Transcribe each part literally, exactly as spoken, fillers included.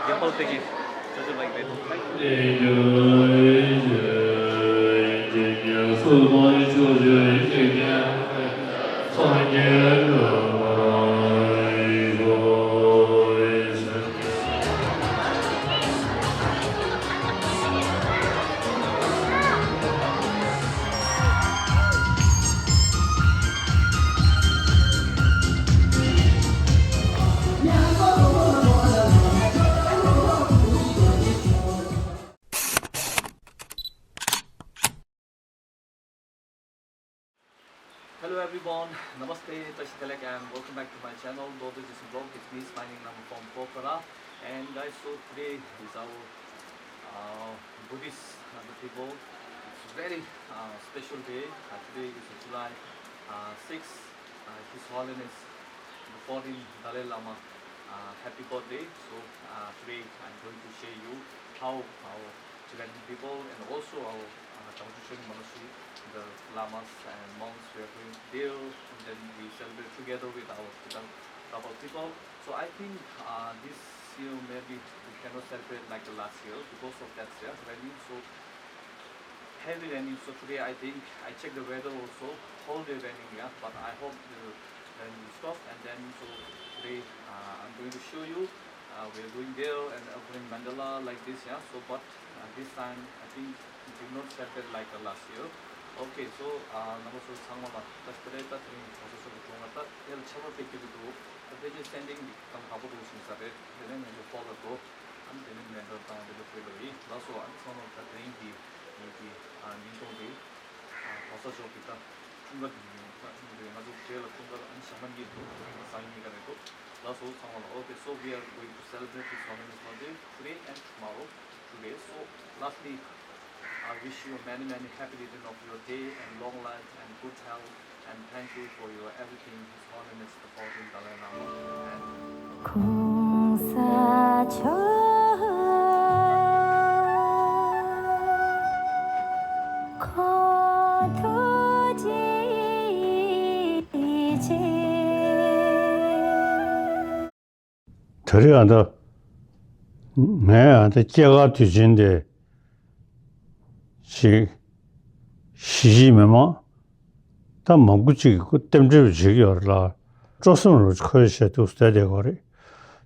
Yambal Tegi, Jojo like that. Hello everyone, Namaste, Tashi Delek, and welcome back to my channel, Northern Distant Vlog. It's me, Smiling Lama from Pokhara. And guys, so today is our uh, Buddhist uh, the people. It's very uh, special day. Uh, today is July uh, sixth. Uh, His Holiness the fourteenth Dalai Lama, uh, happy birthday. So uh, today I'm going to share you how our Tibetan people and also our uh, Dhamma Monastery, the lamas and monks, we are going there, and then we celebrate together with our Tibetan tribal people. So I think uh, this year maybe we cannot celebrate like the last year because of that, yeah, raining. So heavy raining. So today I think I checked the weather also, whole day raining, yeah. But I hope the rain will stop. And then so today uh, I'm going to show you. Uh, we are going there and opening mandala like this, yeah. So but uh, this time I think we did not celebrate like the last year. Okay, so uh, number so ཚང་མ་ལ་ད་སྤེ་ར་ད་དེ་རིང་གོང་ས་མཆོག་གི་དྲུང་ལ་ད་དེ་ལ་ཆར་པ་དཔེ་སྐྱིད་པོ་འདུག་ད་དཔེ་ཆ་སེན་ཌིང་གི་གཏམ་ཁག་པོ་འདུག་ཟིན་ས་རེད། དེ་ནས་ང་ཚོ་ཧོལ་ལ་འགྲོ། ཨ་ནི་དེ་ནས་མེ་འདྲ་དང་དེ་ལ་ཕུལ་ལོ་ཡིན་ལགས་སོ། ཨ་ནི་ཚང་མ་ད་དེ་རིང་གི་ངེད་ཀྱི་ཨ་སྙིང་སྟོང་དེ་ཨ་གོང་ས་མཆོག་གི་ད་འཁྲུངས་སྐར་དེ་ཡིན། ད་འཁྲུངས་སྐར་ང་ཚོ་འབྲས་ལ་འཁྲུངས་སྐར་ཨ་ནི་ཞག་མ་གཉིས་འདུག་འཁྲུངས་སྐར་སང་ཉིན་ག་རེ་འདུག་ལགས་སོ་ཚང་མ་ལ། Okay, so we are going to celebrate this Holiness Birthday today and tomorrow. Today. So lastly, I wish you many many happy return of your day and long life and good health and thank you for your everything, His Holiness the fourteenth Dalai Lama and གོང་ས་མཆོག་ཁོང་ཐུགས་རྗེ་ཆེ། ད་རེས་ཨ་ད་ངས་ཨ་ད་སྐྱེས་སྐར་དུས་ཆེན་དེ་ཞིག་གཞིས་བྱེས་མི་མང་ད་མང་པོ་ཅིག་གིས་རྟེན་འབྲེལ་བྱེད་ཀྱི་ཡོད་རེད་ལ། སྤྲོ་སེམས་རུ་འཁོལ་བྱས་འདུག་བསྡད་བསྡད་ཀྱི་རེད།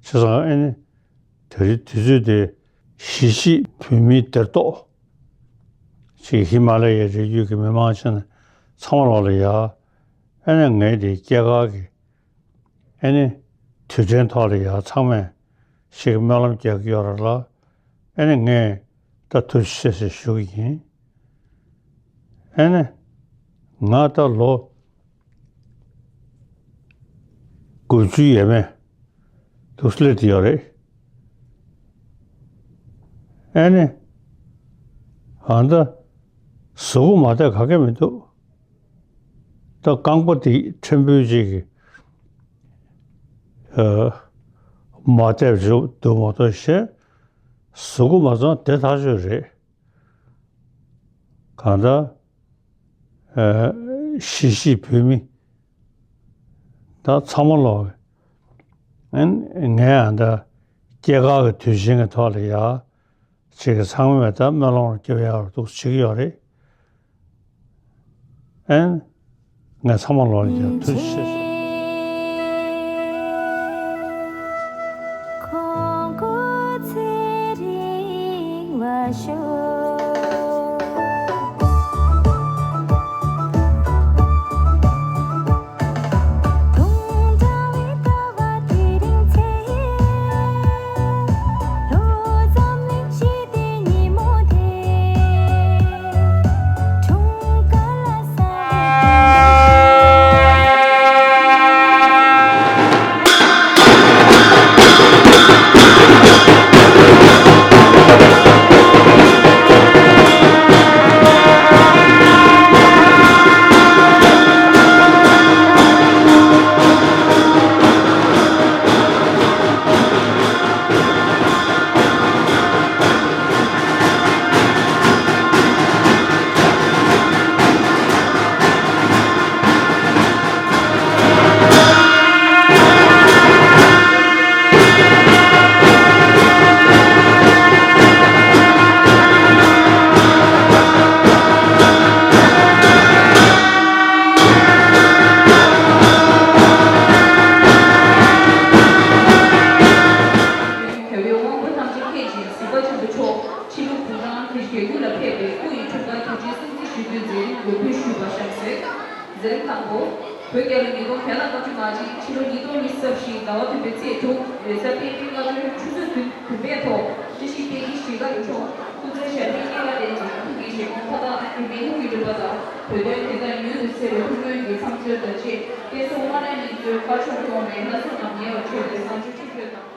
བྱས་ཙང་ཨ་ནི་ད་རེས་དུས་ཚོད་དེ་གཞིས་བྱེས་བོད་མིའི་སྡེར་གཏོགས་ཅིག་ཧི་མ་ལ་ཡའི་རི་རྒྱུད་ཀྱི་མི་མང་ཆེན་ཚང་མ་ལོག་ལ་ཡ་ཨ་ནི་ངའི་དེ་སྐྱེས་སྐར་གྱི་ཨ་ནི་དུས་དྲན་ཐོག་ལ་ཡ་ཚང་མས་ཞིག་སྨོན་ལམ་རྒྱག་གི་ཡོད་རེད་ལ། ཨ་ནི་ངས་ད་ཐུགས་རྗེ་ཆེ་ཞེས་ཞུ་གི་ཡིན། ཨ་ནི་ང་ད་ལོ་དགུ་བཅུ་ཡས་མས་འདུག་སླེབས་ཡོད་རེད། ཨ་ནི་ཨ་ད་གཟུགས་པོ་མ་བདེ་ག་གེ་མི་འདུག་ད་རྐང་པ་དེ་ཕྲན་བུ་ཅིག་གི་ཨ་མ་བདེ་བ་འདུག་མ་གཏོགས་གཞན་གཟུགས་པོ་མ་ཚང་བདེ་ཐག་ཆོད་རེད། གང་ལྟར་ཨ་གཞིས་བྱེས་བོད་མི་ད་ཚང་མ་ལོག་ཨ་ངས་ཨ་ད་སྐྱེས་སྐར་གྱི་དུས་ཆེན་གྱི་ཐོག་ལ་ཡ་ཅིག་གི་ཚང་མས་ད་སྨོན་ལམ་རྒྱབ་ཡག་འདུག་བྱེད་ཀྱི་ཡོད་རེད། ཨན། ངས་ཚང་མ་ལོག་ཡ་ཐུགས་རྗེ་ཆེ། ཆེན་པོ་མཆོག་ཕྱི་ལུགས་གུང་ཁྲན་གྱི་རྒྱལ་ཁབ་ལ་ཕེབས་པའི་སྐུ་ཡི་འཁྲུངས་སྐར་དུས་ཆེན་སྲུང་བརྩི་ཞུ་རྒྱུའི་མཛད་རིམ་འགོ་འབུལ་ཞུས་པ་བཞག་ཟེར། མཛད་རིམ་དང་པོ། བོད་རྒྱལ་ལོ་ཉིས་སྟོང་བརྒྱ་དང་ལྔ་བཅུ་ང་གཅིག་ཕྱི་ལོ་ཉིས་སྟོང་ཉི་ཤུ་རྩ་བཞི་ཟླ་བ་བདུན་པའི་ཚེས་དྲུག་རེས་གཟའ་སྤེན་པའི་སྔ་དྲོའི་ཆུ་ཚོད་བདུན་བདུན་པའི་ཐོག་བཀྲ་ཤིས་དཔལ་གྱི་གཞིས་ཀ་རུ་ཆོག་སྐུ་ཚེ་ཞབས་པད་བསྐལ་པ་བརྟན་ཅིང་ཐུགས་ཀྱི་བཞེད་དགོངས་མཐའ་དག་ནས་མི་ལུས་ཀྱི་རིག་པ་དང་བོད་དོན་བདེན་མཐའ་མྱུར་དུ་གསལ་བའི་ཐུགས་སྨོན་གྱི་མཚམས་གཅོད་དང་བཅས་བསྟན་སྲུང་དབང་གྲལ་གཉིས་ཀྱི་དཀར་ཕྱོགས་སྐྱོང་བའི་ལྷ་སྲུང་རྣམས་ཉེ་བར་མཆོད་པའི་བཟང་སྤྱོད་ཆིག་བརྗོད་དང་།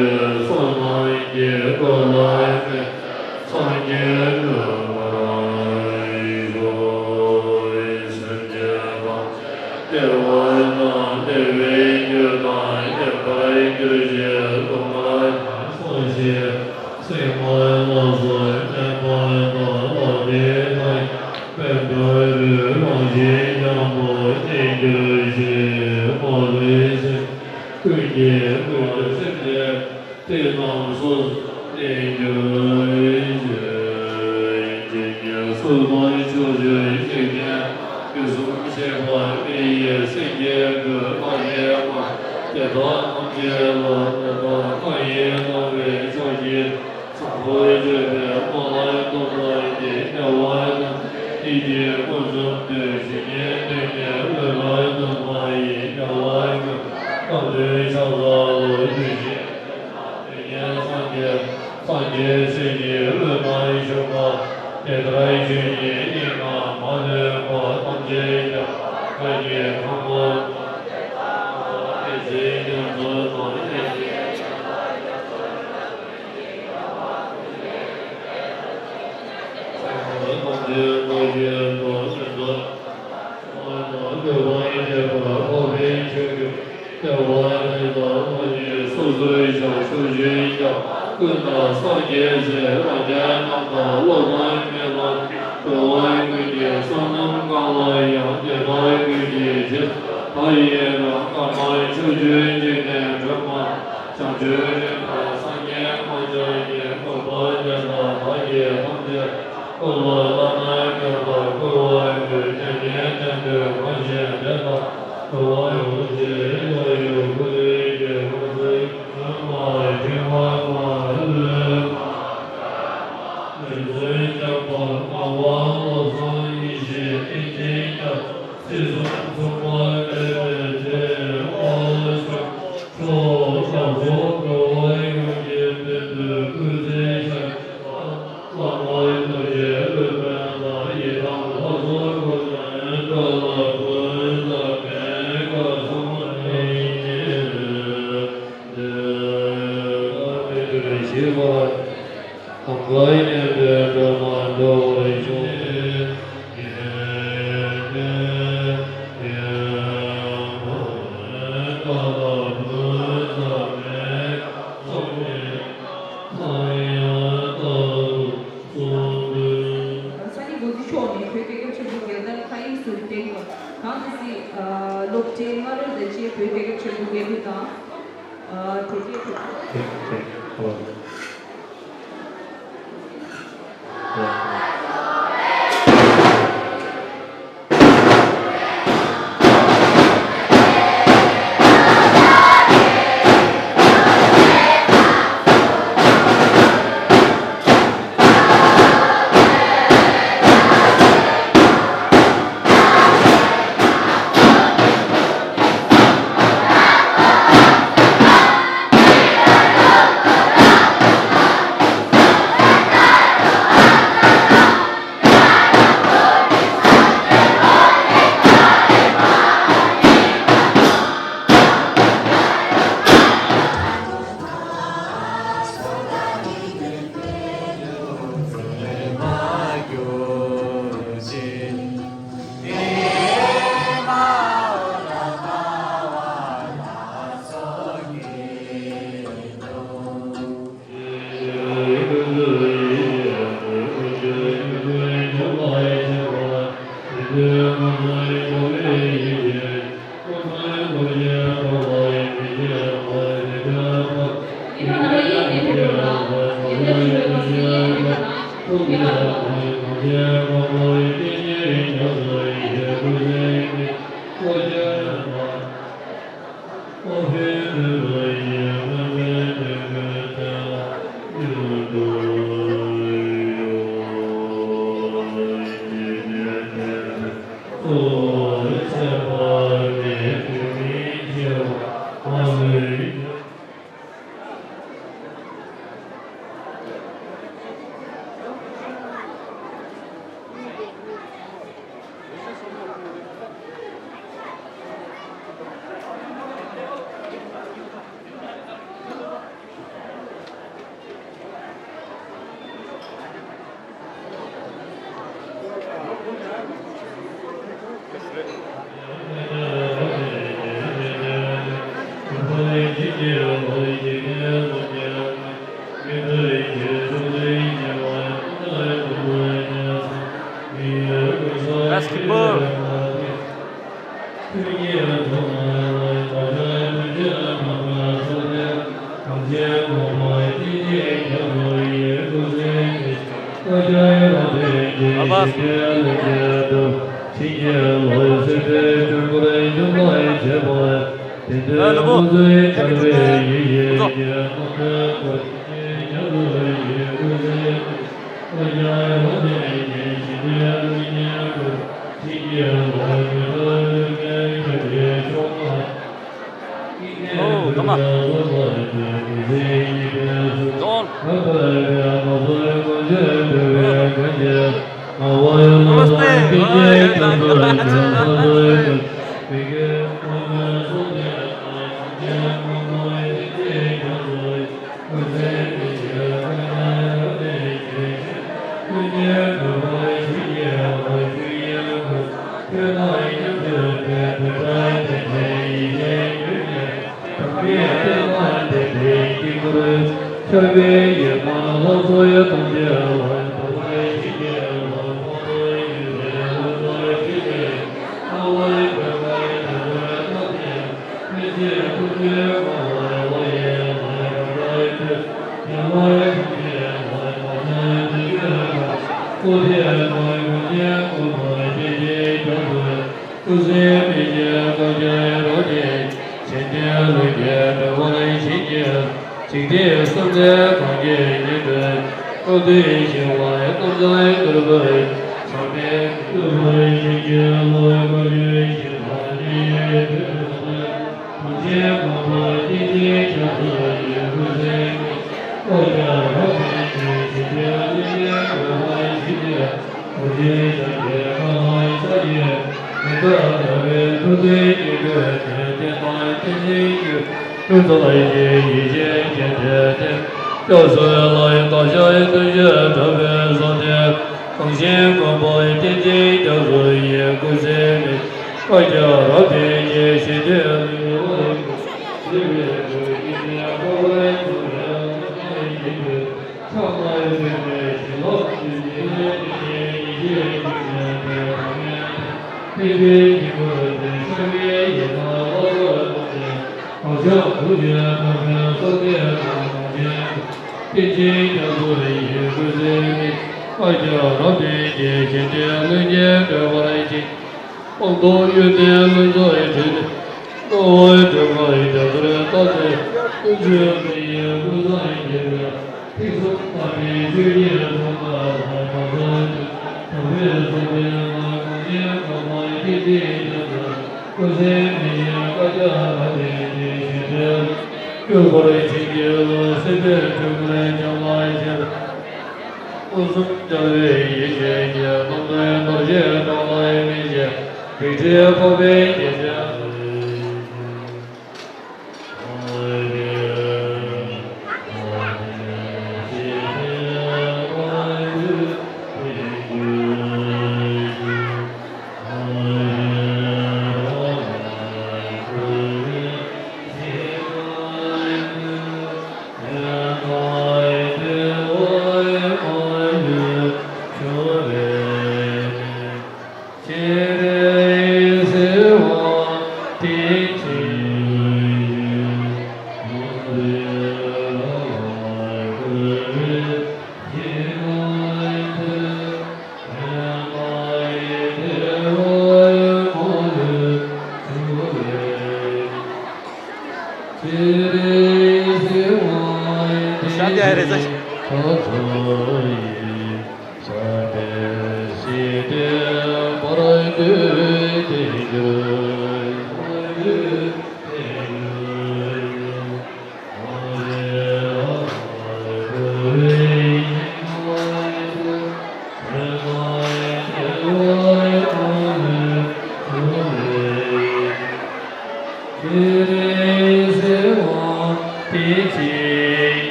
སངས་རྒྱས་ཀུན་ལ་སངས་རྒྱས་དང་བདེ་བ་དང་བདེ་བའི་རྒྱུ་དང་བདེ་བར་གྱུར་ཅིག་སློབ་མ་ཡང་སངས་རྒྱས་སེམས་དཔའ་ལ་སོགས་མེད་པ་དང་ལག་ལེན་དང་། པད་དཀར་རི་རང་བཞིན་སྙིང་པོ་བསྟན་གྱུར་ཅིག་སྨོན་ལམ་སེམས་ཀུན་གྱི་ཀུན་སེམས་ཅན་དེ་རྣམས་སོ་སོར་བརྟན་གྱུར་ཅིག་ཇི་སྙེད་སྲིད་དང་ཕྱོགས་བཅུའི་འཇིག་རྟེན་དུས་གསུམ་གཤེགས་པ་དཔལ་ཡེ་སེང་གེ་གི་ལྷ་ཡི་དབང་དེ་དག་ཐམས་ཅད་ལ་དེ་དག་ལྷ་ཡི་སྣང་བའི་མཆོག་གི་ཚངས་པར་སྤྱོད་པའི་སྨོན་ལམ་སྟོབས་དང་ཉེ་བར་དང་ཉིད་ཀྱི་སྐུ་གསུང་ཐུགས་ཇི་སྙེད་དུ་ནི་འོད་དཔག་ཏུ་མ་ཡིན་རྒྱ་མཚོའི་སྐབས་དུས་ཆགས་ལ་ལོ་དུས་བཞི་དུས་ཉི་སངས་རྒྱས་སངས་རྒྱས་ཆོས་ཀྱི་འོད་མ་ཞུགས་པ། དེ་ལྟར་ཆོས་ཀྱི་དབྱིངས་ལ་མ་ལུས་པ་ཐམས་ཅད་ཀྱང་བདག་གིས་ཁམས་དེ་ཚེ་རྒྱ་མཚོ་དང་དེ་བཞིན་བྱང་ཆུབ་སེམས་དཔའ་སངས་རྒྱས་དཀོན་མཆོག་དེ་དག་གིས་བདག་གི་ཐམས་ཅད་སྐུ་ལ་བླ་ན་མེད་པར་བསྐུལ་བར་འགྱུར། དེ་ནས་དེ་འདྲའི་གང་ཞིག་དེ་དག་ཐུབ་པར་འགྱུར་ཞེས་བཀའ་ཡི་སྐུ་ལས་ཀྱི་སྐུ་ཚེ་མ་ཕྲེང་བ་མ་ལུས་མ་མི་བརྫུན་འཇམ་པར་སྣང་བ་བློ་བཟང་ཡེ་ཤེས་ཏིང་འཛིན་རྒྱ་མཚོ་སྲིད་གསུམ་མཚུངས་པར་མེད་པའི་ཚེ་དཔལ་འབྱོར་ཕྱོགས་བཅུ་འགྲོ་བ་ཡོངས་ཀྱི་དཔལ་དུ་སྐུ་ཚེ་ཞབས་ཀྱི་བླ་མ་རྡོ་རྗེ་སློབ་དཔོན་དང་ཡི་དམ་ལྷ་ཚོགས་སྐུ་མདུན་བཀྲ་ལ་ཕུལ་ཟབ་མོའི་བཀའ་གསུང་ནས་བཀའ་མི་བསྡུ་བའི་ཞིག་པ། གང་ག་མཉམ་པའི་སྒྲོལ་མ་འགྲོ་བར་ཤོག་སངས་རྒྱས་རྡོ་རྗེ་མཆོག་ནས་བོད་རྒྱལ་ཁབ་ཆེན་པོ་རྒྱལ་དར་མཁའ་དབྱིངས་སུ་བསྒྲེངས་པ། གང་དེ་སྲིད་སློབ་གྲྭའི་སྔ་རོལ་དང་བཅས་བོད་རྒྱལ་ཁབ་ཆེན་པོ་རྒྱལ་དར་དང་། དེ་སྐད་དུ། Basketball.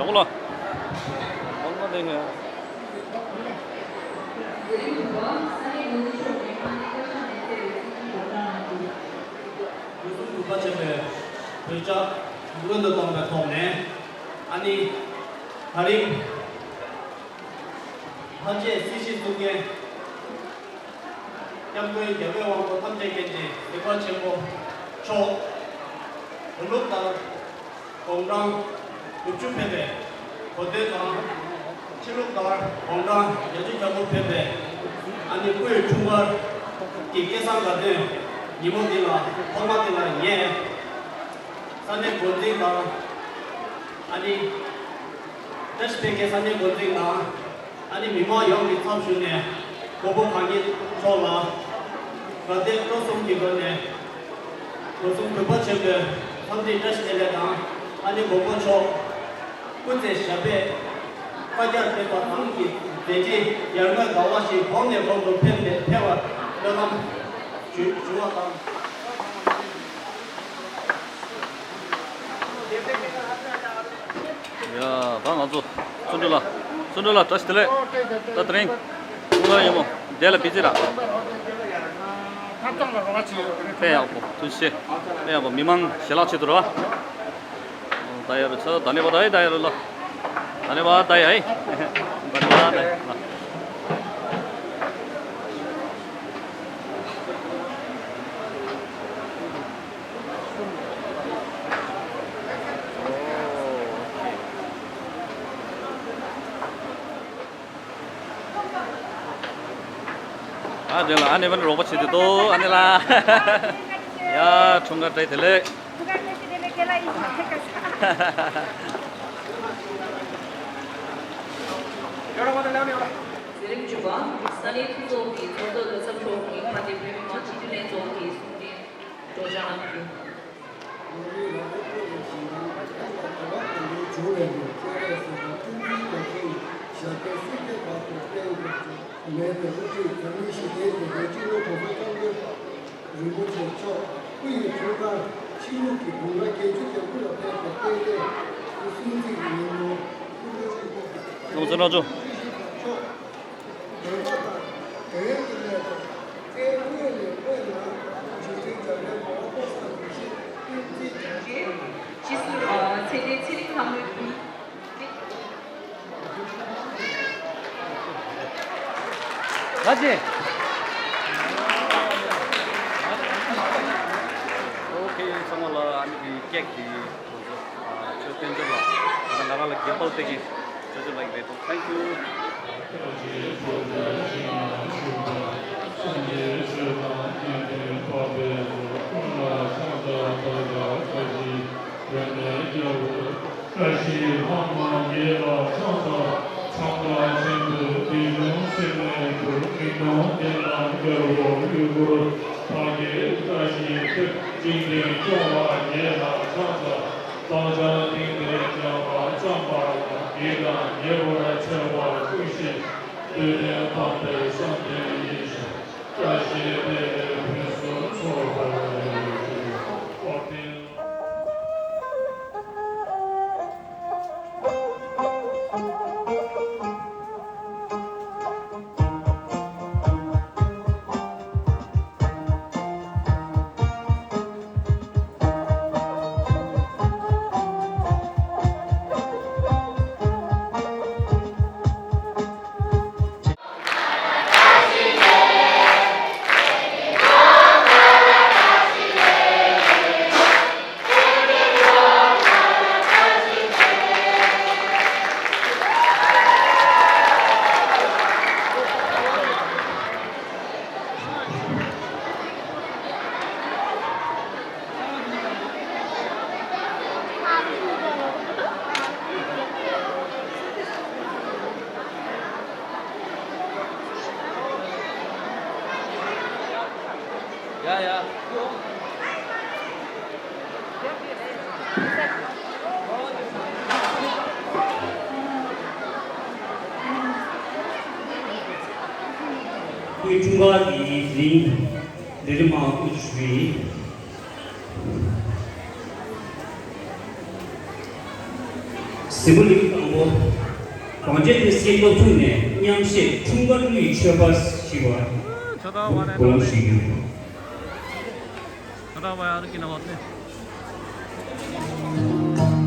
ཡག་པོ་ལ། ཨོ་མ་དེ་ཧེ། དགུ་གསུམ་དགུ་པ་ཆེན་པོའི་བོད་ལྕགས་སྔོན་དུ་གཏོང་བའི་ཐོག་ནས། ཨ་ནི། ད་རིང་ལྷ་རྗེ་སྲིད་ཞིའི་གཙུག་རྒྱན། སྐྱབས་མགོན་རྒྱལ་བའི་དབང་པོ་ཐམས་ཅད་མཁྱེན་ཅིང་གཟིགས་པ་ཆེན་པོ་མཆོག་གོ་ལུགས་ལྟར་དགུང་གྲངས་དགུ་བཅུ་ཕེབས་པའི་གོ་སྟོན་དང་། ཕྱི་ལུགས་ལྟར་དགུང་གྲངས་བརྒྱད་ཅུ་གྱ་དགུ་ཕེབས་པའི་ཨ་ནི་སྐུའི་འཁྲུངས་སྐར་གྱི་སྐལ་བཟང་དགའ་སྟོན་ཉིན་མོ་འདི་ལ་ཐོག་མ་འདི་ལ་ངས་ས་གནས་འགོ་འཛིན་དང་། ཨ་ནི། བཀྲ་ཤིས་འཕེལ་རྒྱས་ས་གནས་འགོ་འཛིན་དང་། ཨ་ནི་མི་མང་ཡོངས་ཀྱི་ཚབ་ཞུས་ནས་མགོན་པོ་གང་ཉིད་མཆོག་ལ་དགའ་དད་སྤྲོ་གསུམ་གྱི་སྒོ་ནས་དགུང་གསུམ་དགུ་པ་ཆེན་པོའི་འཚམས་འདྲིའི་བཀྲ་ཤིས་བདེ་ལེགས་དང་། ཨ་ནི་མགོན་པོ་མཆོག་སྐུ་ཚེ་ཞབས་པད་བསྐལ་བརྒྱར་བརྟན་པ་དང་གི་མཛད་རྗེས་ཡར་ངོའི་ཟླ་བ་བཞིན་གོང་ནས་གོང་དུ་འཕེལ་ཏེ་འཕེལ་བར་སྨོན་ལམ་ཞུ་ཞུ་བ་དང་། ཡ། ད་ང་ཚོ་བརྩོན་འགྲུས་ལགས། བརྩོན་འགྲུས་ལགས་བཀྲ་ཤིས་བདེ་ལེགས། ད་དེ་རིང་ཁོང་ལ་ཡོད་མོ། དེ་ལ་བི་ཙི་ར། དཔེ་ཡག་པོ། ཐུགས་རྗེ་ཆེ། དཔེ་ཡག་པོ། མི་མང་ཞལ་ལག་ཆེད་དུ་ར། ད་ཡ་རུ་ཚ་ད་ནི་བ་ད་ཡ་ད་ཡ་རུ་ལ། ད་ནི་བ་ད་ཡ་ཡ། ད་ནི་བ་ད་ཡ། ཨ་དེ་ལ་ཨ་ནེ་བན་རོགས་པ་བྱེད་དུ་དོ་ཨ་ནེ་ལ། ཡ་འཁྲུངས་སྐར་བཀྲ་ཤིས་བདེ་ལེགས། འཛིན་རིམ་བཅུ་པ། ས་གནས་མཐུན་ཚོགས་ཀྱི་ཚོགས་གཙོ་བློ་བཟང་མཆོག་གིས་མ་ཎི་བོད་མི་མང་སྤྱི་འཐུས་ལྷན་ཚོགས་ཀྱི་གསུང་འཕྲིན་སྒྲོག་སྦྱང་གནང་རྒྱུ། མེད་པའི་དབུ་ཁྲིད་འཛམ་གླིང་ཞི་བདེའི་དེད་དཔོན་སྤྱི་ནོར་༸གོང་ས་༸སྐྱབས་མགོན་རིན་པོ་ཆེ་མཆོག་སྐུ་ཡི་འཁྲུངས་སྐར་ ལུགས་ཀྱི་དགུང་ལོ་བརྒྱད་ཅུ་གྱ་དགུ་ལ་ཕེབས་པའི་བཀྲ་ཤིས་སུམ་བརྩེགས་ཀྱི་ཉིན་མོ། སྐུ་ཕྲེང་རིམ་པ་ཁག་ལུང་ཚན་ལགས་ཚོ། རྗེས་སུ་ཚེ་འདས་ཚེ་རིང་ལྷ་མོའི་གུས། ལགས་ཀྱིས། ཨོ་ཁེ། ཚང་མ་ལ་ཨ་ནི་གི་ཀེག་དེ་ཁོང་ཚོ་ཆོས་དཔལ་འབྱོར་ལ་ང་རང་ལ་དགེ་འཕེལ་དེ་གི་ཆོས་ཆོས་ལ་ཡིན་པས། Thank you། བཀྲ་ཤིས་ལྷ་མོ་ཉེ་ལ་ཕྱག་འཚལ། ཚངས་པ་ཆེན་པོས་དུས་གསུམ་སེམས་ལས་གྱུར། མི་མཐོང་རྟེན་དང་རྒྱལ་པོ་ཡུལ་འཁོར་བར་གྱི་བཀྲ་ཤིས་ཕེབས། འཇིག་རྟེན་སྐྱོང་བ་ཉེ་ལ་ཕྱག་འཚལ། བག་ཆགས་གཏིང་ནས་བྱང་བ་བཅོམ་པ་དང་། བགེགས་དང་ཉེ་བར་མཆོད་པ་ཀུན་ཞི། འདོད་དོན་དམ་པའི་བསམ་དོན་ཡིད་བཞིན། བཀྲ་ཤིས་བདེ་ལེགས་ཕུན་སུམ་ཚོགས་པར་ཤོག། ཡ་ཡ། སྐུའི་འཁྲུངས་སྐར་གྱི་རིང་ལས་རིམ་མང་དབུ་བཞུགས་ཡིན། གཟིགས་མོ་ལེའུ་དང་པོ། གངས་ཅན་དེ་སྲིད་སྟོབས་མཚུངས་ནས། མཉམ་གཤིབ་འཁྲུངས་སྐར་གླུ་ཡི་མཆོད་པ་ཞུ་བར་ཁོ་རང་ཞུ་རྒྱུ།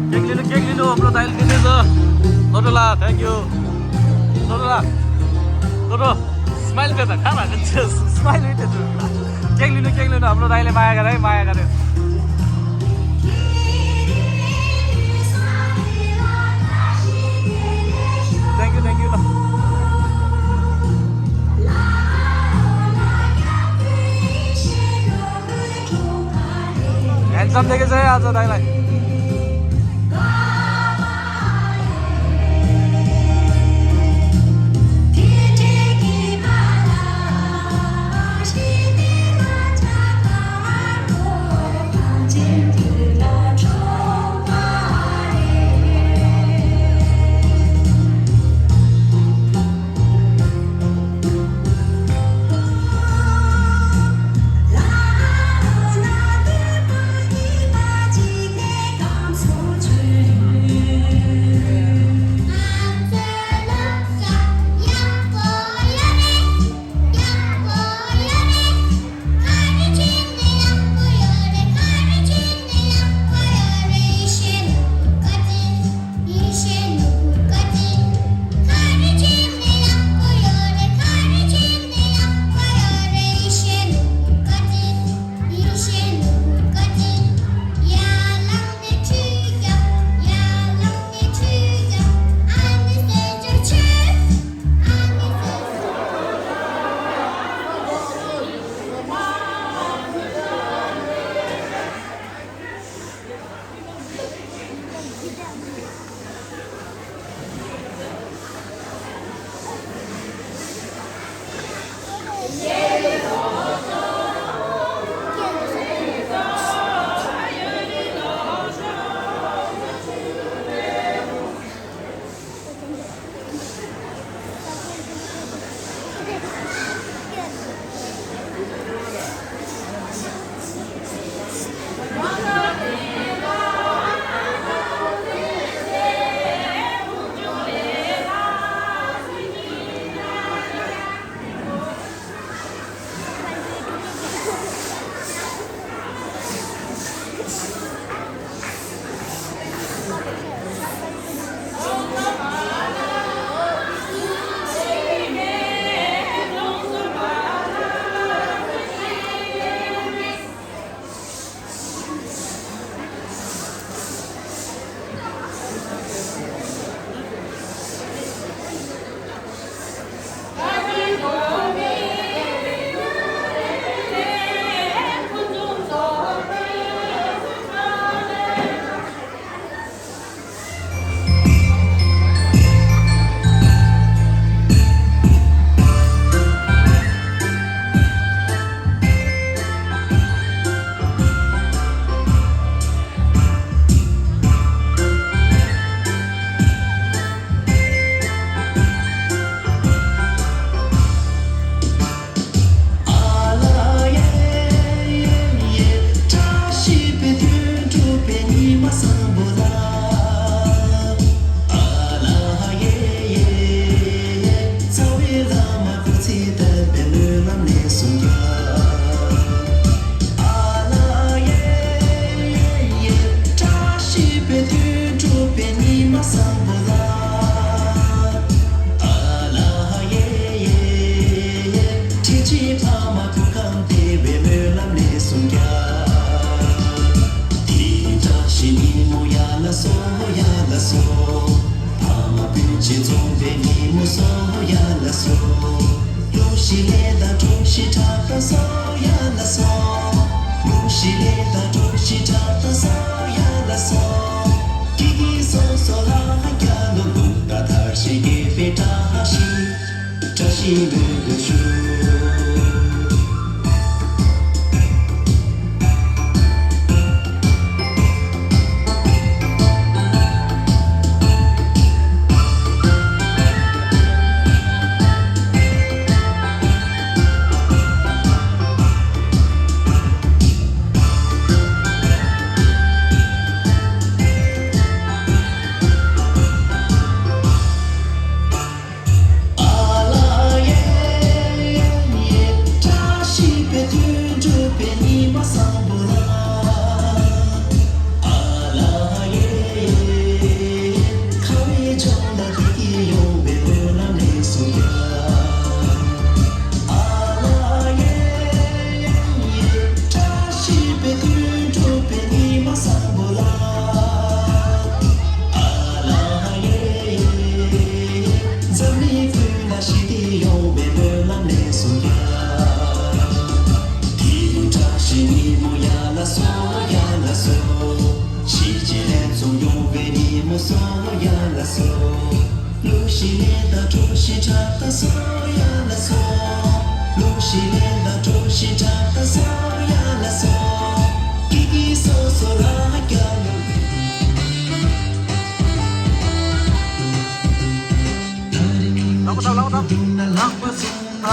ཁྱེད་ལེ་ནུ། ཁྱེད་ལེ་ནུ། ཧོ་པྲོ་དཱ་ཡེལ་ཁེ་ནེ་ཟོ། ལོ་ཏོ་ལ། Thank you། ལོ་ཏོ་ལ། ལོ་ཏོ། སྨའིལ་བྱེད་དང་ཁ་ལ་ཁ་ཆེ། སྨའིལ་བྱེད་དུ། ཁྱེད་ལེ་ནུ། ཁྱེད་ལེ་ནུ། ཧོ་པྲོ་དཱ་ཡེལ། མ་ཡ་ག་རེ། མ་ཡ་ག་རེ། Thank you, thank you། Handsome देखे चाहिँ आज दाइलाई। ཅི་འཛོམས་པའི་ཉིན་མོ་སོ་ཡ་ལ་སོ། ལུག་ཤི་ལེ་དང་གྲོ་ཤི་ཁྲག་དང་སོ་ཡ་ལ་སོ། ལུག་ཤི་ལེ་དང་གྲོ་ཤི་ཁྲག་དང་སོ་ཡ་ལ་སོ། ཀི་ཀི་སོ་སོ་ལ་ཧ་ཀྱ་ལོ་ལུག་དང་ཐར་ཤི་གེ་པེ་བཀྲ་ཤིས། བཀྲ་ཤིས་ལོས་ལོས་ཞུ། ཨ་ལ་ཡེ་ཡེ། བཀྲ་ཤིས་པའི་དུས་འགྲུབ་པའི་ཉི་མ་བཟང་པོ་ལ། ཨ་ལ་ཡེ་ཡེ། ཁ་བའི་ལྗོངས་ལ་བདེ་སྐྱིད་ཡོང་བའི་སྨོན་ལམ་ལེགས་སོ་ཡ། ཨ་ལ་ཡེ་ཡེ། བཀྲ་ཤིས་པའི་དུས་འགྲུབ་པའི་ཉི་མ་བཟང་པོ་ལ། ཨ་ལ་ཡེ་ཡེ། འཛམ་གླིང་ཀུན་ལ་ཞི་བདེ་ཡོང་བའི་སྨོན་ལམ་ལེགས་སོ་ཡ། དེ་རིང་བཀྲ་ཤིས་ཉིན་མོ་ཡ་ལ་སོ་ཡ་ལ་སོ། ཞི་བྱེད་ལེགས་ཚོགས་ཡོང་བའི་ཉིན་མོ་སོ་ཡ་ལ་སོ། ལུག་ཤི་ལེ་དང་གྲོ་ཤི་ཁྲག་དང་སོ་ཡ་ལ་སོ། ལུག་ཤི་ལེ་དང་གྲོ་ཤི་ཁྲག་དང་སོ་ཡ་ལ་སོ། ཀི་ཀི་སོ་སོ་ལ་ཧ་ཀྱ་ལོ། ལག་པ་འཐམ་ལག་པ་འཐམ།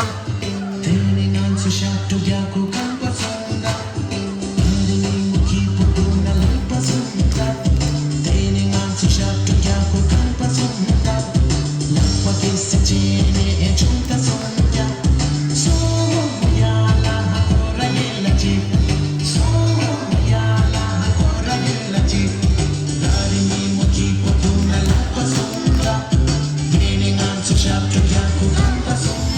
དེ་ནས་ང་ཚོ་ཞབས་བྲོ་རྒྱག་གོ་ཁང་པ་སོང་ན། ཨ་རི་ཉིན་མོ་སྐྱིད་པོ་འདུག་ན་ལག་པ་སོང་ན། དེ་ནས་ང་ཚོ་ཞབས་བྲོ་རྒྱག་གོ་ཁང་པ་སོང་ན། ལག་པ་གེ་སར་བྱས་ནས་ཆུང་ད་སོང་ཡ། སོ་ཡ་ལ་ཧ་ཧོ་ར་ཡེ་ལ་ཅི། སོ་ཡ་ལ་ཧ་ཧོ་ར་ཡེ་ལ་ཅི། ཨ་རི་ཉིན་མོ་སྐྱིད་པོ་འདུག་ན་ལག་པ་སོང་ན། དེ་ནས་ང་ཚོ་ཞབས་བྲོ་རྒྱག་གོ་ཁང་པ་སོང་།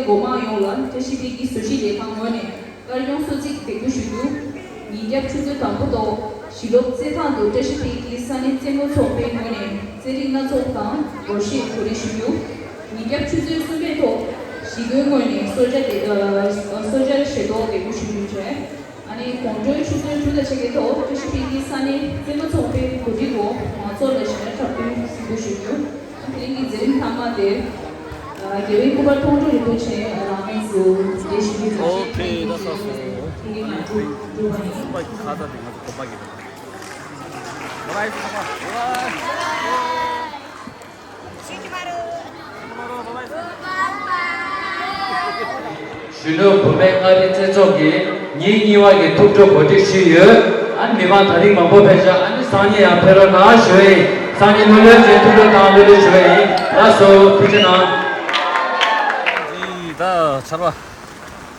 འགོ་དམངས་ཡོངས་ལ་བཀྲ་ཤིས་འཕེལ་གྱི་བཟོ་ཞིང་ལས་ཁང་ངོས་ནས་དཀར་ཡོང་གསོལ་ཚིགས་འདེགས་འབུལ་ཞུ་རྒྱུ། ཉིན་རྒྱབ་ཆུ་ཚོད་དང་པོ་ཐོག་ཞི་ལོག་རྩེད་ཐང་དུ་བཀྲ་ཤིས་འཕེལ་གྱི་ས་གནས་རྩེད་མོ་ཚོགས་པའི་ངོས་ནས་རྩེད་རིགས་སྣ་ཚོགས་དང་སྒོར་གཞས་གོ་སྒྲིག་ཞུ་རྒྱུ། ཉིན་རྒྱབ་ཆུ་ཚོད་གསུམ་པའི་ཐོག་གཞིས་དགོན་ངོས་ནས་གསོལ་ཇ་དེ་གསོལ་ཇ་ཞལ་ཏོག་འདེགས་འབུལ་ཞུ་རྒྱུ་བྱས། ཨ་ནི་དགོང་དྲོའི་ཆུ་ཚོད་དྲུག་དང་ཕྱེད་ཀའི་ཐོག་བཀྲ་ཤིས་འཕེལ་གྱི་ས་གནས་རྩེད་མོ་ཚོགས་པའི་གོ་སྒྲིག་འོག་མང་ཚོགས་ལ་ཞལ་འདེབས་འཁྲབ་སྟོན་གཟིགས་འབུལ་ཞུ་རྒྱུ། དེ་རིང་གི་མཛད་རིམ་མཐའ་མ་དེ། རྒྱལ་བའི་སྐུ་པར་མཐོང་གྲོལ་རིན་པོ་ཆེ་རང་གནས་སུ་གདན་ཞུ་རྒྱུ་དང་། ཨོ་ཁེ། ད་ས་སོ། ཐུགས་རྗེ་གནང་གྲུབ་པ་ཡིན། ཁ་ཚ་དེ་ང་ཚོ་གོམ་པ་གི། གཞོན་ནུ་བུད་མེད་མངའ་རིས་རྩེ་ཚོགས་ཀྱིས་ཉིན་གཉིས་པ་གི་ཐུགས་སྤྲོ་གོ་སྒྲིག་ཞུས་ཡོད། ཨ་ནི་མི་མང་ད་རིང་མང་པོ་ཕེབས་ཤག་ཨ་ནི་སང་ཉིན་ཡང་ཕེབས་རོགས་གནང་ཞུ་ཡིན། སང་ཉིན་ལྷོད་ལྷོད་བྱས་ཐུགས་སྤྲོ་དང་ལྷོད་ལྷོད་ཞུ་བ་ཡིན། ལགས་སོ། ཐུགས་རྗེ་གནང་། ད་ཆར་པ་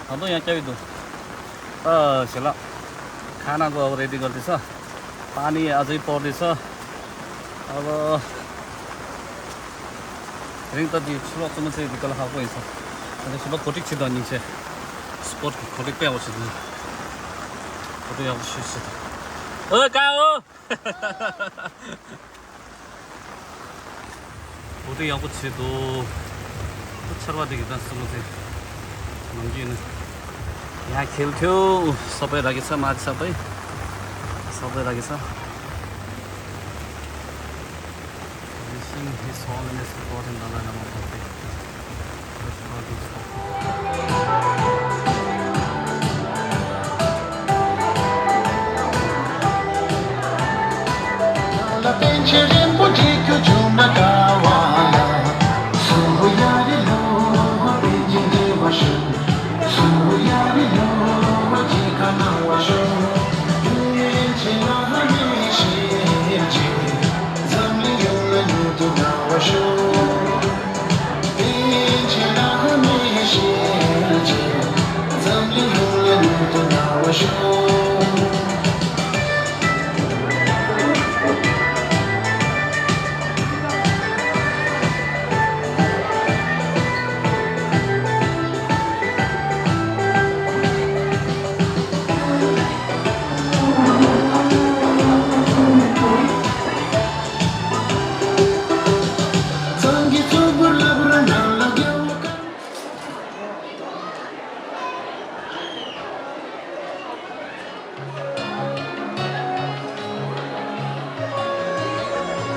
ད་དུང་ཡང་སྐྱབས་ཡོད་འདུག་ཨ་ཞལ་ལག་ཁ་ན་གོ་རེ་ཌི་གར་དེ་ས། पानी अझै पर्दैछ। अब रिङ त दि छुलो चुम चाहिँ दिकल हाको इन्छ। अनि छुलो कोटिक छि दनि छे। स्पोर्ट कोटिक पे आउँछ नि। कोटिक आउँछ छि। ओ का हो? འོ་དེ་ཡག་པོ་བྱེད་དོ། ཆར་པ་དེ་གི་ད་སུ་ལོ་དེ་ནམ་རྒྱུན་ནི་ཡང་ཁེལ་ཁེལ་ས་པའི་ར་གི་ས་མ་ས་པའི་ས་པའི་ར་གི་ས། Wishing his holiness the fourteenth Dalai Lama birthday.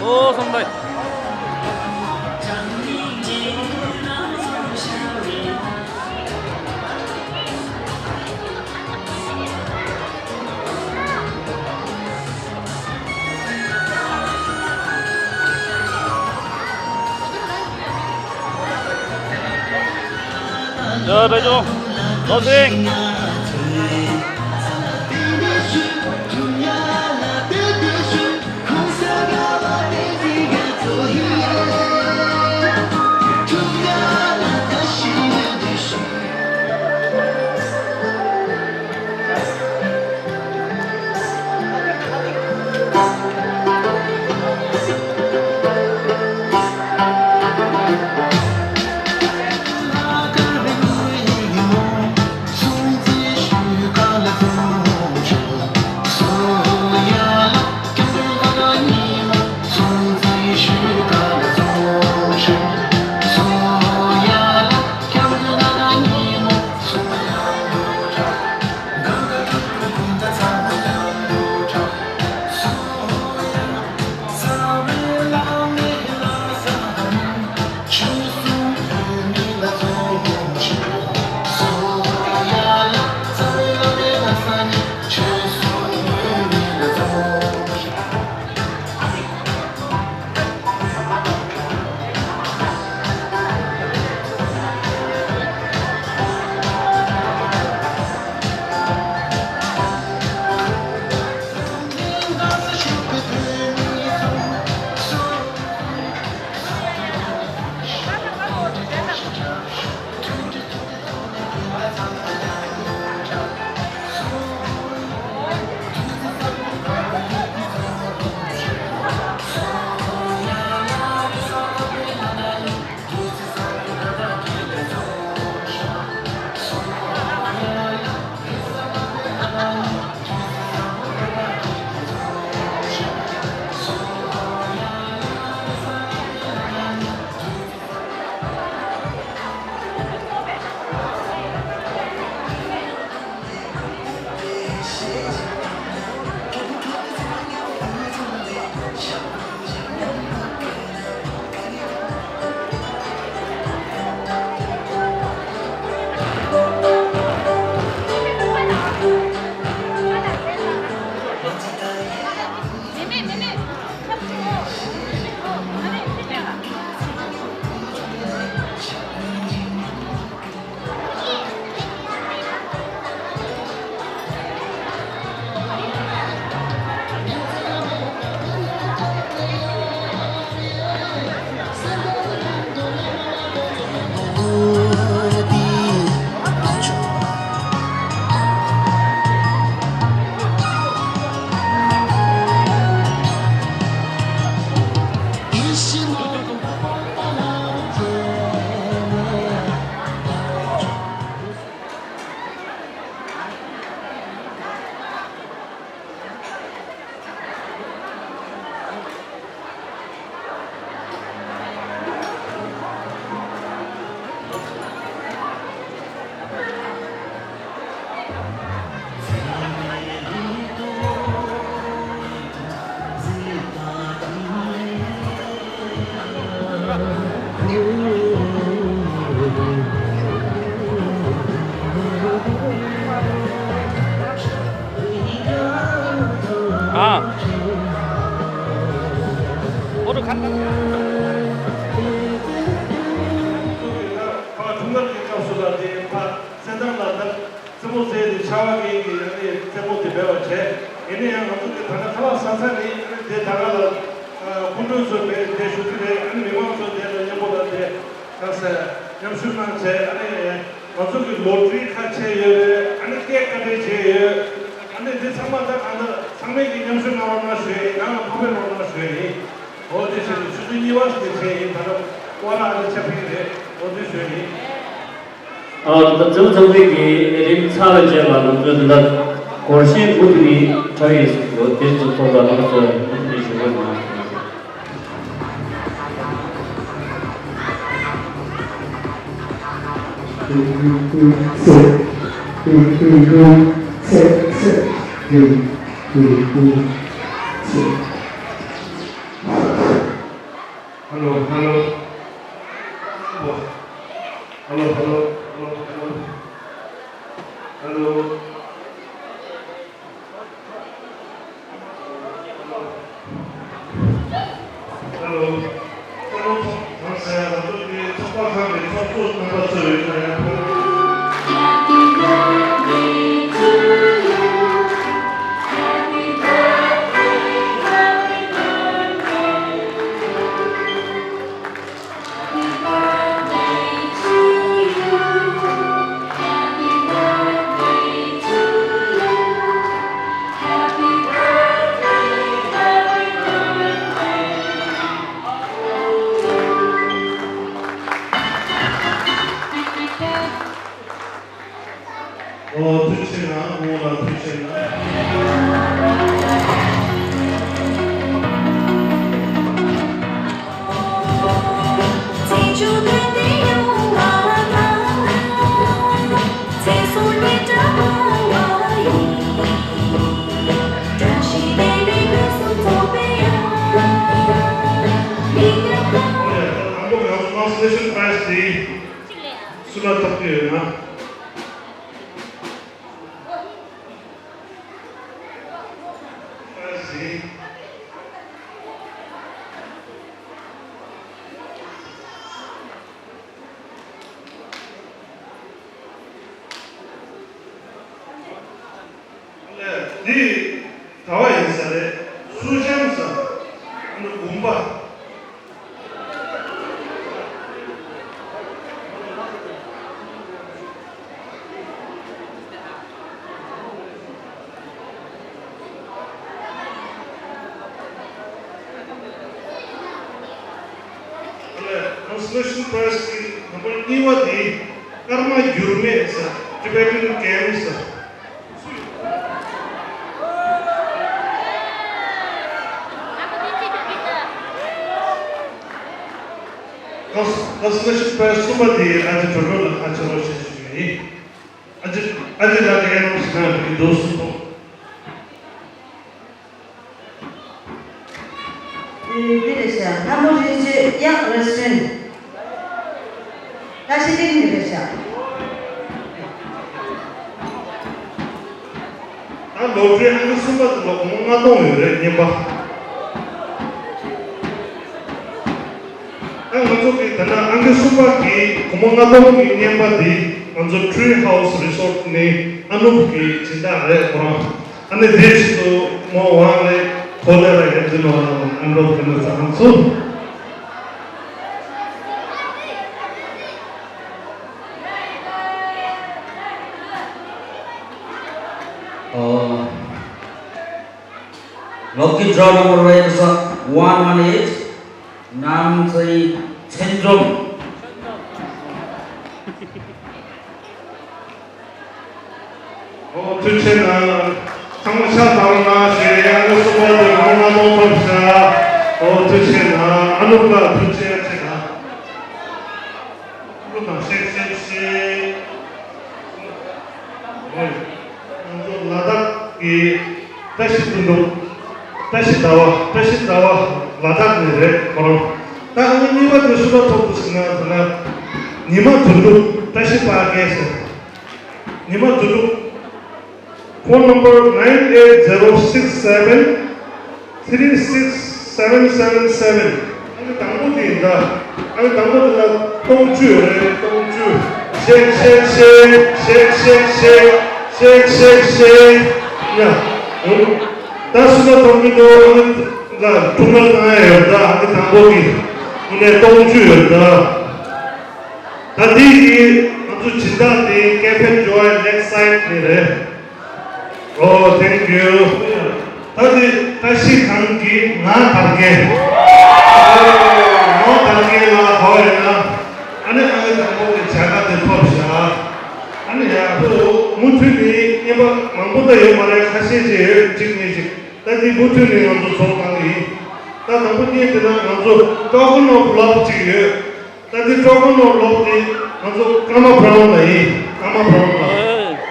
ཨོ་སོང་པའི། ཡ་རེ་ཇོ། ལོ་སིང་། ཨ། ཨོ་ཏོ་ཁ། ཕ་ཐུང་ངར་གྱི་སྐབས་སུ་ལ་དེ་ཕ་སེ་འབྲང་ལ་ད་རྩེད་མོ་རྩེ་དེ་ཆར་པ་གི་གི་ཨ་ནི་རྩེད་མོ་དེ་འབད་བ་བྱས། ཨེ་ནི་ཡང་ང་ཚོ་གི་ད་ལྟ་ཁ་ལག་ཟ་ས་ནི་ཨ་ནི་དེ་ད་ག་ལ་སྐུ་མགྲོན་ཚོ་དེ་དེ་ཞུ་གི་རེད། ཨ་ནི་མི་མང་ཚོ་དེ་ལ་མཉམ་པོ་ལ་དེ། ཁ་ཟས་མཉམ་ཞུགས་གནང་བྱས། ཨ་ནི་ང་ཚོ་གི་ལོ་ཊ་རི་ཁ་ཕྱེ་ཡོད་རེད། ཨ་ནི་སྐད་བཀའ་འདྲི་བྱས་ཡོད། ཨ་ནི་འདི་ཚང་མ་ད་གང་ལྟར་ཚང་མས་ཀྱི་མཉམ་ཞུགས་གནང་རོགས་གནང་ཞུ་ཡ་ཡིན། ང་ལ་ཕོག་ཕེབས་རོགས་གནང་ཞུ་ཡ་ཡིན། འོ་དེ་བྱས་ཏེ་ཆུ་ཚོད་གཉིས་པ་ཞིག་བྱས་ཡིན། ད་ལྟ་སྐོར་ར་ཨ་ནི་ཆ་ཕིག་རེད། འོ་དེ་ཞུ་ཡ་ཡིན། ཨ་ད་ལྟ་རྩེད་མོ་འཚམས་འདྲི་གི་གནས་རིམ་ཚར་བའི་རྗེས་ལ་ང་ཚོས་འདི་ལ་སྒོར་གཞས་མུ་མཐུད་ནས་འཁྲབ་ཡས་སུ་ཡོད། དེ་ཚོ་ཚོགས་པ་ལ་ང་ཚོས་མུ་མཐུད་ནས་ཞུ་དགོས་གནང་། Hello, hello. Hello, hello, hello, hello. Hello. Hello. Hello. ཨོ། ཐུགས་རྗེ་གནང་། ངོ་ལ་ཐུགས་རྗེ་གནང་། དང་པོ་ང་ཚོ་Consolation Prize དེ་སུ་ལ་ཐོབ་ཀྱི་ཡོད་ན། འདི་གྲྭ་པ་ཡིན་ས་རེད། སུ་ཤམ་ས། ཨ་ནི་དགོན་པ། Consolation Prize གི་ནམ་བར་གཉིས་པ་དེ་ཀརྨ་འགྱུར་མེད་ཟེར། Tibetan Games ཟེར། Consolation Prize གསུམ་པ་དེ་ཨ་ཅེ་གྲོ་གྲོ་ལ་ཁ་ཆེ་རོགས་ཞེས་ཞུ་ཡིན། ཨ་ཅེ་ཨ་ཅེ་ལགས་ཀྱི་ཨེ་ནམ་ཞིག་ན་འགྲོ་གི་འདུག་སུ་ཐོག་གཡག་རེ་སྟོན། བཀྲ་ཤིས་སྟེང་ནས་རེད་བཞག་ད་ལོ་ཊ་རི་ཨང་ཀི་གསུམ་པ་དེ་ལ་སྒོར་མོ་ལྔ་སྟོང་ཡོད་རེད། རྔན་པ། ད་ང་ཚོ་གི་ད་ལྟ་ཨང་ཀི་གསུམ་པ་གི་སྒོར་མོ་ལྔ་སྟོང་གི་རྔན་པ་འདི་ང་ཚོ་Tree House Resort ནས་ཨ་ནུབ་ཀྱི་སྦྱིན་བདག་རེད་ཁོ་རང་། ཨ་ནི་དེ་བཞིན་དུ་མོ་ཝང་ལེ་ཁོ་ལེ་ར་ཡན་ཛི་ལོ་ཨ་ནུབ་ཀྱི་ནི་ཚང་ཚུ། Lucky draw number one one eight, Namsai Chenjom. ཨོ་ཐུགས་རྗེ་གནང་། ཚང་མ་ཕྱག་བརྡབ་གནང་ཞེས་ཡང་སྒོར་མོ་གསུམ་པ་དེ་སྒོར་མོ་ལྔ་སྟོང་ཐོབ་ཤག་ཨོ་ཐུགས་རྗེ་གནང་། ཨ་ནུ་ལགས་ཐུགས་རྗེ་ཆེ་གནང་། ཐུགས་དང་ཤེས་ཤེས་ཤེས། ང་ཚོ་ལ་དྭགས་ཀྱི་བཀྲ་ཤིས་སྤུན་ཟླ། བཀྲ་ཤིས་ཟླ་བ། བཀྲ་ཤིས་ཟླ་བ་ལ་དྭགས་ནས་རེད་ཁོ་རང་། ད་ཨ་ནི་གཉིས་པ་དེ་སུ་ལ་ཐོབ་འདུག་ཟེར་ན་ཟེར་ན། ཉི་མ་དོན་གྲུབ། བཀྲ་ཤིས་དཔལ་རྒྱལ་ཟེར། ཉི་མ་དོན་གྲུབ། Phone number nine eight zero six seven three six seven seven seven. ཨ་ནི་དང་པོ་དེ་ཡིན་ད། ཨ་ནི་དང་པོ་དེ་ལ་སྟོང་བཅུ་ཡོད་རེད། སྟོང་བཅུ། ཤེག་ཤེག་ཤེག་ཤེག་ཤེག་ཤེག་ཤེག་ཤེག་ཤེག་ཡ། ད་སུ་ལ་སྟོང་བཅུ་འདུག་ཨ་ནི་ལ་ཐུགས་ཁུར་གནང་ཡ་ཡོད་ད། ཨ་ནི་དང་པོ་དེ་དངོས་གནས་སྟོང་བཅུ་ཡོད་ད། ད་དེ་ཡིན། ང་ཚོ་སྦྱིན་བདག་དེ་Cafe Joy Lakeside ནས་རེད། Oh, thank you. ད་དེ་བཀྲ་ཤིས་སྒང་གི་ང་དར་རྒྱས། ང་དར་རྒྱས་ལ་གོ་ཡོད་ན། ཨ་ནི་ཨ་ནི་དང་པོ་གི་བྱ་དགའ་དེ་ཐོབ་ཤག་ཨ་ནི་ཡག་པོ། མུ་མཐུད་ནས་རྔན་པ་མང་པོ་ད་ཡོད་མ་རེད། ཁ་ཤས་ཅིག་ཡོད། གཅིག་གཉིས་ཅིག་ད་དེ་མུ་མཐུད་ནས་ང་ཚོ་ཚོང་བཏང་གི་ཡིན། ད་དང་པོ་གཉིས་དེ་ན་ང་ཚོ་Token of Love ཅིག་ཡོད། ད་དེ་Token of Love དེ་ང་ཚོ་ཀརྨ་བྷ་རའུན་ལ་ཡིན། ཀརྨ་བྷ་རའུན་ལ།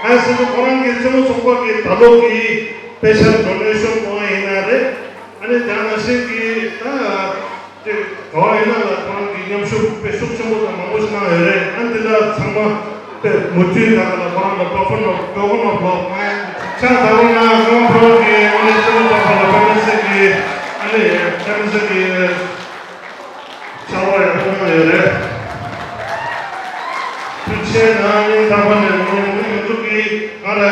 གང་ཟེར་ན་ཁོ་རང་གི་རྩེད་མོ་ཚོགས་པ་གི་ད་ལོ་གི་སྤེ་ཤལ་ཌོ་ནེ་ཤོན་གཏོང་བ་ཡིན་ན་རེད། ཨ་ནི་དེ་ནང་བཞིན་གྱི་ད་དེ་ག་བ་ཡིན་ན་ལ་ཁོ་རང་གི་མཉམ་ཞུགས་དཔེ་ཤུགས་ཆེན་པོ་དང་མང་པོ་ཞིག་གནང་ཡོད་རེད། ཨ་ནི་དེ་ལ་ཚང་མ་དཔེ་མུ་མཐུད་ད་ག་ལ་ཁོ་རང་ལ་Token of Token of Love ང་ཡང་ཕྱག་བརྡབ་རོགས་གནང་། ཀརྨ་བྷ་རའུན་གི་དངོས་གནས་རྩེད་མོ་ཚོགས་པ་ལ་དཔེ་མི་སྲིད་ཀྱི་ཨ་ནི་དཔེ་མི་སྲིད་ཀྱི། ཕྱག་རོགས་ཡག་པོ་གནང་ཡོད་རེད། ཐུགས་རྗེ་གནང་། སྙིང་ཐག་པ་ནས་ངོ་མ་ང་ཚོ་གིས་ག་རེ་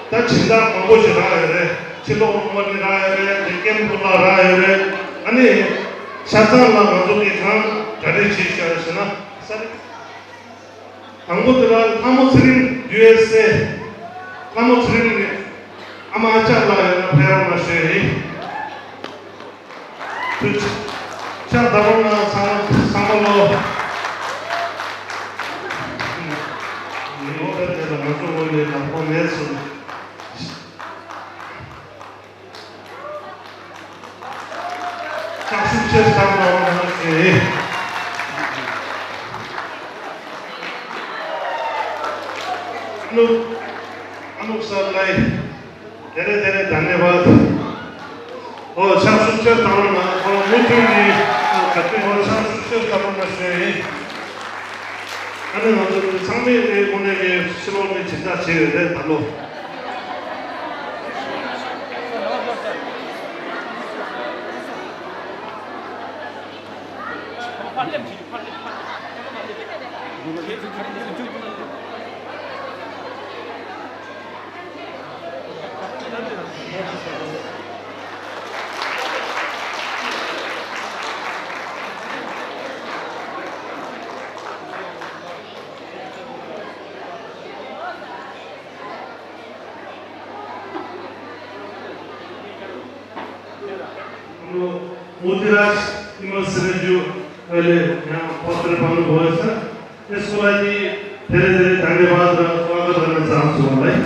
ད་སྦྱིན་བདག་མང་པོ་ཞིག་རག་ཡོད་རེད། ཕྱི་ལོགས་ལུང་པ་ནས་རག་ཡོད་རེད། དེ་ཀེམ་པུ་ལ་རག་ཡོད་རེད། ཨ་ནི་ཆ་ཚང་ལ་ང་ཚོ་གིས་གང་གྲ་སྒྲིག་བྱས་བཞག་ཡོད་ཟེར་ན་ས་རི། དང་པོ་དེ་ལ་ལྷ་མོ་ཚེ་རིང་ཡུ་ཨེས་ཨེ། ལྷ་མོ་ཚེ་རིང་ནི་ཨ་མ་ཨ་ཅག་ལགས་ཡོད་ན་ཕེབས་རོགས་གནང་ཞུ་ཡ་ཡིན། ཐུགས་རྗེ་ཆེ། ཕྱག་བརྡབ་རོགས་གནང་། ཚང་མ་ཚང་མ་ལོ། ངའི་འོ་ད་དེ་ལ་ང་ཚོ་ངོས་ནས་དང་པོ་མེད་སོང་། ཕྱག་ཤུགས་ཆེ་བརྡབ་རོགས་གནང་ཞུ་ཡ་ཡིན། ཨ་ནུ། ཨ་ནུ་གསར་ལའི། तेरे तेरे धन्यवाद। ཨོ་ཕྱག་ཤུགས་ཆེར་བཏང་རོགས་གནང་། ཁོང་མུ་མཐུད་ནས་ག་དུས་ཨོ་ཕྱག་ཤུགས་ཆེར་བཏང་རོགས་གནང་ཞུ་ཡ་ཡིན། ཨ་ནི་ང་ཚོ་ཚང་མས་དངོས་གནས་ཀྱི་ཕྱི་ལོགས་ནས་སྦྱིན་བདག་བྱས་ཡོད་རེད་ད་ལོ། མུ་དྷི་རཱཇ་ཉི་མ་སེར་བ་ཇུ་ཨེ་ལེ་ཡང་ཕོ་ཏེ་པ་ནུ་བོ་ས། इसको लाइए, धीरे धीरे धन्यवाद स्वागत करना चाहता हूँ भाई।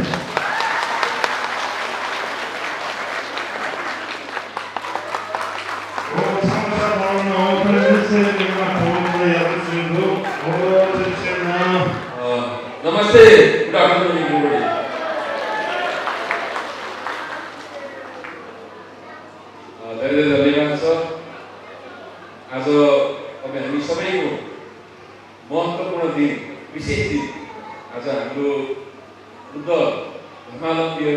नमस्ते, good afternoon everybody। Uh, that is a big answer. Also,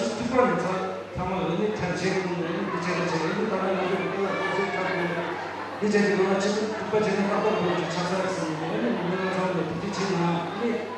ཚོ་ཐུག་པ་ནས་ཚ་ཚང་མ་ལ་ནི་ཐབས་ཤེས་ཀུན་ནས་ནི་འདི་བྱས་ན་བྱས་ནི་ད་ནི་ང་ཚོ་གི་ལ་ཐུག་ཚོད་ཁག་དགོས་འདི་བྱས་ཏེ་ང་ཚོ་ཐུག་པ་བྱས་ན་ཏག་ཏག་དགོས་ཀྱི་ཆགས་ས་རེད་བསམ་ནས་ནི་མི་ང་ཚང་ལ་དེ་འདྲ་བྱས་ན་ནི།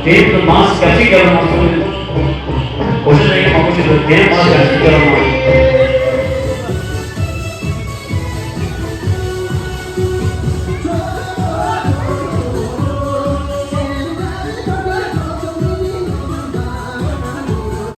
དེ་ཚོ་མང་ཞིག་ག་ཅིག་ག་ལ་མ་སོང་། གོ་ཤེས་ལས་མང་པོ་ཞིག་འདུག་དེ་མང་ཞིག་ག་ཅིག་ག་ལ་མ།